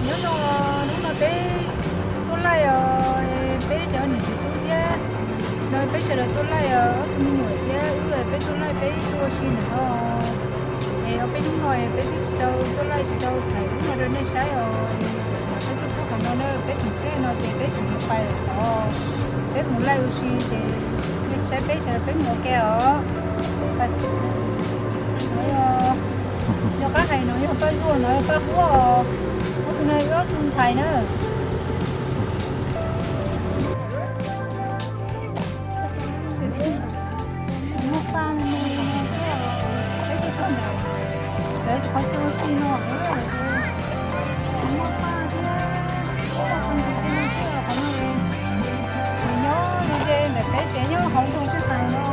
Nyob zoo, hnub no peb tuaj laij os, peb cov niam txiv tub thiab no peb sawv daws tuaj laij os, ob tug me nyuam thiab wb peb tuaj laij peb tuaj ua si ntawm no. Es ob peb hnub no peb twb tsis tau tuaj laij tsis tau thaij ub no rau nej saib os. Peb tuaj txog qhov no na peb tseem tsheb no ces peb tseem yuav pais lawm tod. Peb mus laij ua si ces nej saib peb sawv daws peb mus ua ke os. Yog qab hais no yog Paj Zuag no yog Paj Huab os. Ob tug no yog ob tug ntxhais na. Nyob ze peb tsev nyob hauv nroog Tsab Qhais no,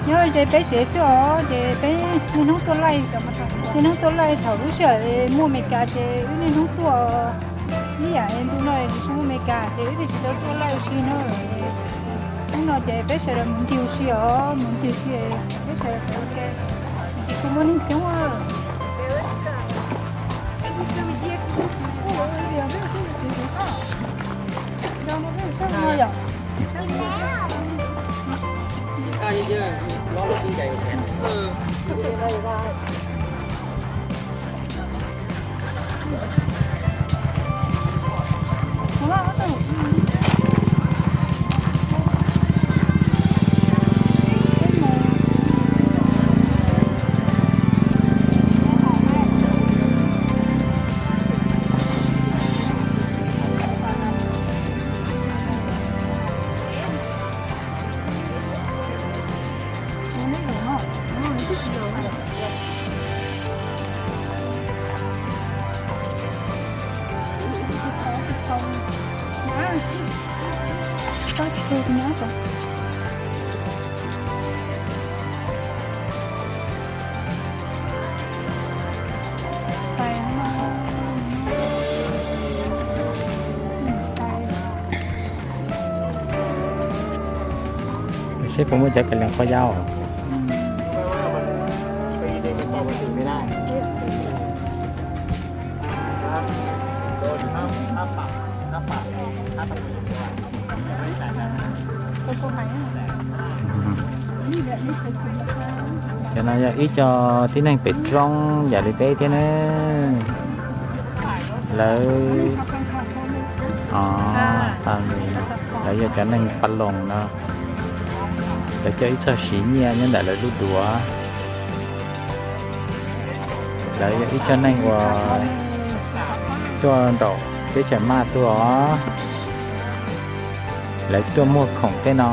nyob ze peb tsev xwb os ces peb niaj hnub tuaj laij, niaj hnub tuaj laij thaum lub sij hawm muaj Amelikas ces wb niaj hnub tuaj. Ib yam ntu no tsis muaj Amelikas ces wb thiaj tsis tau tuaj laij ua si na. Hnub no ces peb sawv daws mus ncig ua si os, mus ncig ua si peb sawv daws ua ke. Tsis tau muaj neeg coob. Seb puas muaj cov kav liam quaj yau. Cov no yog ib co tib neeg pem roob yam li peb thiab na. Lawv, lawv yog cov neeg Paj Loos no. Lawv coj ib txoj siv nyiaj nyob ntawm lawv lub duav. Lawv yog ib co neeg uas tuaj nraum teb chaws Maj tuaj os. Lawv tuaj muag khoom tej no.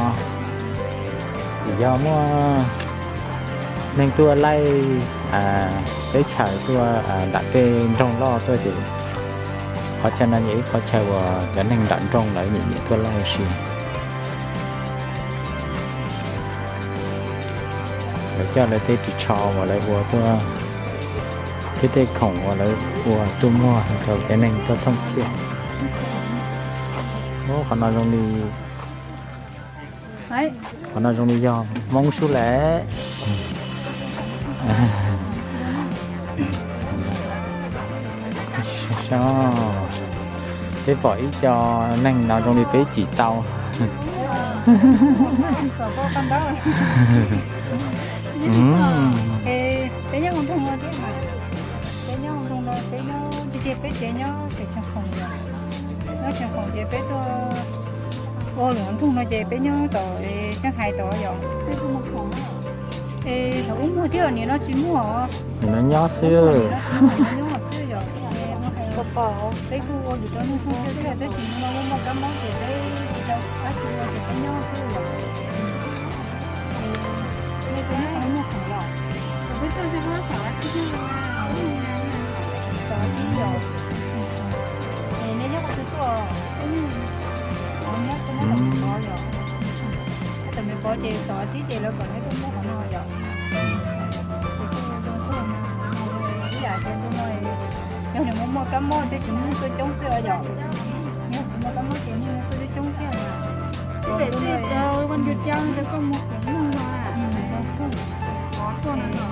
Yog muaj neeg tuaj laij teb chaws tuaj nram tej nroog loj tuaj ces qhov chaw no yog ib qhov chaw uas cov neeg nram nroog lawv nyiam nyiam tuaj laij ua si. Lawv coj lawv tej ris tsho uas lawv ua tuaj thiab tej khoom uas lawv ua tuaj muag rau cov neeg tuaj thooj thiaj. Qhov no zoo li, qhov no zoo li yog Hmoob sub lawm. Peb pom ib co neeg no zoo li peb cim tau. Peb nyob hauv nroog no thiab mas, peb nyob hauv nroog no, peb nyob tiag tiag peb tsev nyob pem Tseem Khoom yom. Nyob Tseem Khoom ces peb tuaj ua lwm hauv nroog no ces peb nyob tom Tseem Hais tod yom. Es thaum ub muag thiab nim no tsis muag os. Nim no nyob xwb. Nyob xwb yom. Peb kuj ua lwm rau nroog thiab tab sis nim no muaj muaj kab mob ces peb tsis tau dab tsi ua ces peb nyob xwb yom. Nej tuaj nyob qhov no muaj khoom los? Xav tib yom. Es nej nyob qhov twg tuaj? Nyob tom Mes Pov yom. Nyob tom Mes Pov ces xav tib ces lawv kom nej tuaj muag qhov no yom. Ib yam tias ntu no yog nws muaj muaj kab mob tab sis neeg tuaj coob xwb os yom. Yog tsis muaj kab mob ces neeg tuaj coob thiab. Tuaj no, tuaj no, tuaj no.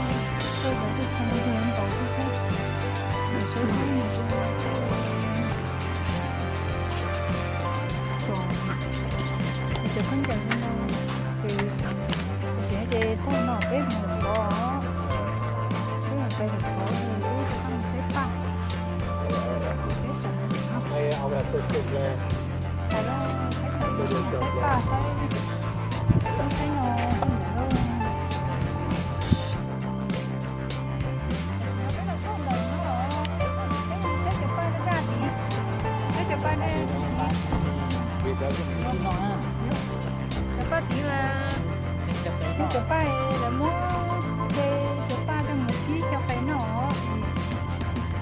Tej zaum tej tshee nkaus xwb thiab. Saib saib nws zoo li cas. Cov khaub ncaws no ces, ces tag no peb mus lawm os. Peb mus pais lawm os, peb rov qab mus saib paj. Peb tam no, hais los peb tam no mus saib paj saib, saib no mus lawm. Peb los txog ntawm no los, peb saib cov paj daj daj tid, saib cov paj daj daj tid. Cov paj tid mas, cov paj lawv muab de cov paj coj mus kib xyaw qe noj.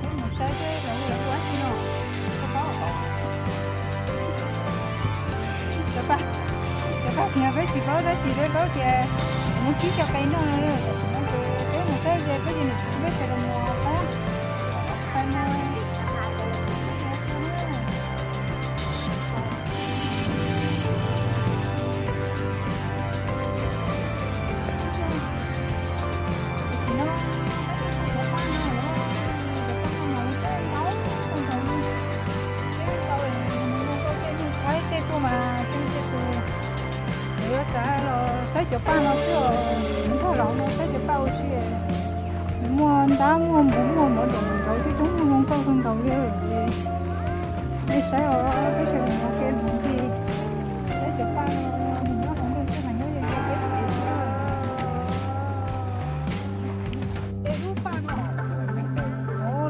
Peb mus saib seb lawv hu lawv hu dab tsi no. Cov paj, cov paj tias peb tsis paub dab tsi, peb paub tias muab kib xyaw qe noj no. Peb mus saib ces peb ces nws peb sawv daws mus qab, qab no. Tej tuaj mas tej tus, yuav tsum los saib cov paj no xwb os, nrog los no saib cov paj ua si. Muaj ntab muaj npua muaj mov nrov nrov xwb, coob muaj zoo nkauj kawg nkaus li. Nej saib os, peb sawv daws mus ke mus ntxi, saib cov paj no, nws nyob hauv ntej xwb mas nyob ze peb. De lub paj no,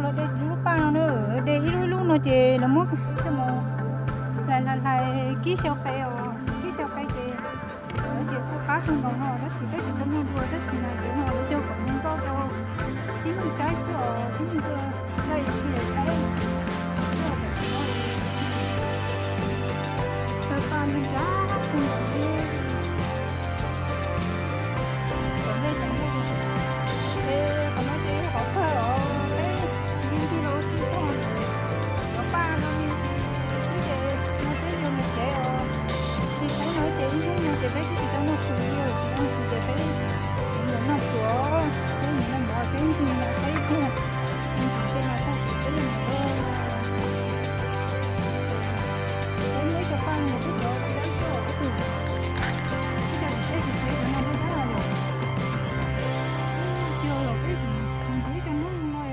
los de lub paj no na, de ib lub ib lub no ces lawv muab coj mus hlais hlais hlais kib xyaw qe os, kib xyaw qe ces lawv ces tuaj Qab kawg nkaus no tab sis peb tsis tau muaj dua tab sis mas cov no lawv cog kom mus nkauj rau tib neeg saib xwb os, tib neeg tuaj saib ib txhia saib. Tawg paj nrag kawg nkaus li. Kom nej ceev, es qhov no ces yog qhov kawg os, peb ncig ncig los ua txij tuaj. Cov paj no me ntsis xwb ces no peb yuav mus tsev os. Tsis tau no ces ib hnub no ces peb twb tsis tau noj tshus li, tsis tau noj tshus ces peb mus noj tshus, peb mus noj mov, peb ncig no saib ib pliag, mus tsev no tag ces peb yuav mus. Peb muab ib co paj no peb cov dawb dawb tuaj ob tug, ib co tsis tsev cov no dawb dawb lawm. Ib co los peb mus ib co hnub no,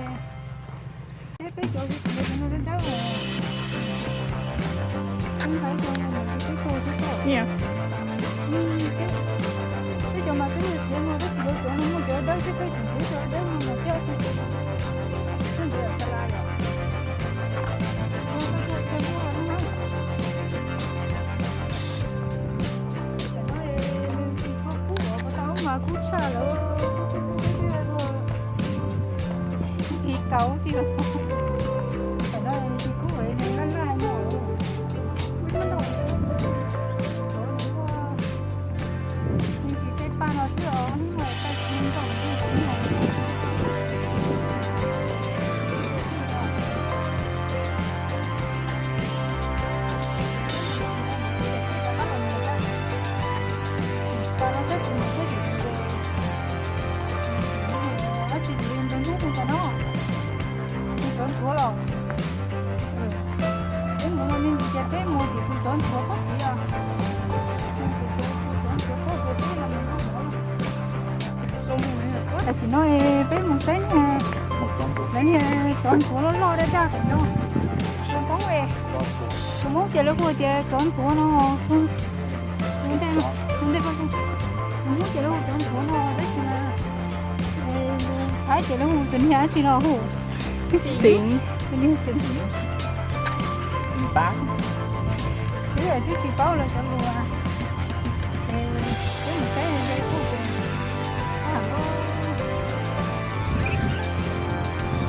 peb cov tsis tsev cov no dawb dawb. Peb nqa ib co no peb tuaj xwb tau. Peb cov mas peb yuav txiav no peb tsis yuav cov no, muaj cov dawb xwb peb tseem txiav cov dawb no mas thiab. Mas kub tshaj lawm, ntxhi kaus tiag. Tam no ntxhi kub laj laj no. Ntxhi tej paj no xwb os, hnub no paj tsis zoo nkaus li. Dab tsi ntxuav ntxuav no, tus tsov ntxuav los. Peb mus no me ntsis ces peb mus tim tus tsov ntxuav pob txiv os. Tus tsov ntxuav pob txiv peb los mus. Tam sim no peb mus saib niag, lawv niag tsov ntxuav loj loj daj daj tam no. Tus poob es, tus Hmoob ces lawv hu tias tsov ntxuav no. Tus ntej, tus ntej, tus Hmoob ces lawv hu tsov ntxuav no tab sis mas Thaib ces lawv hu tus niag dab tsi no hu. Xeev. Tus niag xeev. Xeev pab. Twb twb tsis paub lawv cov lus. Es peb mus saib ze kuj ces, a, nej cov tsis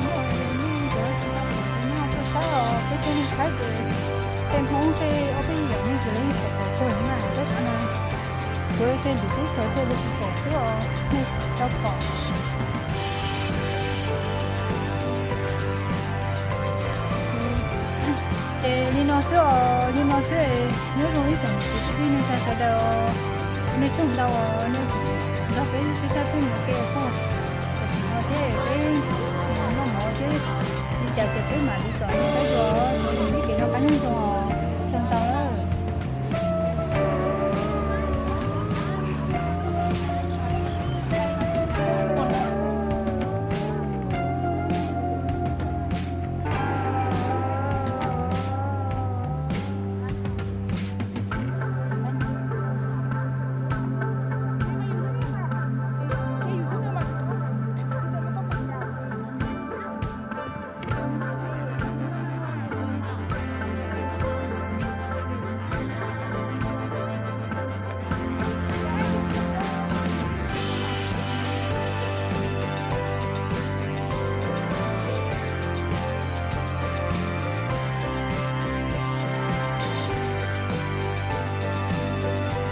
tau pom ces nej tuaj saib os, peb tej neeg Thaib ces, tej Hmoob tej ob peb yam nej ces lawv yeej pom pom kawg na, tab sis mas kuv tej lwm teb chaws tej lawv tsis pom xwb os, nej tau pom. Ces li no xwb os, li no xwb es nyob zoo ib tsoom niam txiv kwv tij neej tsa sawv daws, nej tsaug ntau os, nej nrog peb sib sab peb mus ua ke txog tam sim no thiab peb noj mov thiab li cas ces peb mam li tsom peb dua, peb kev noj qab nyob zoo os.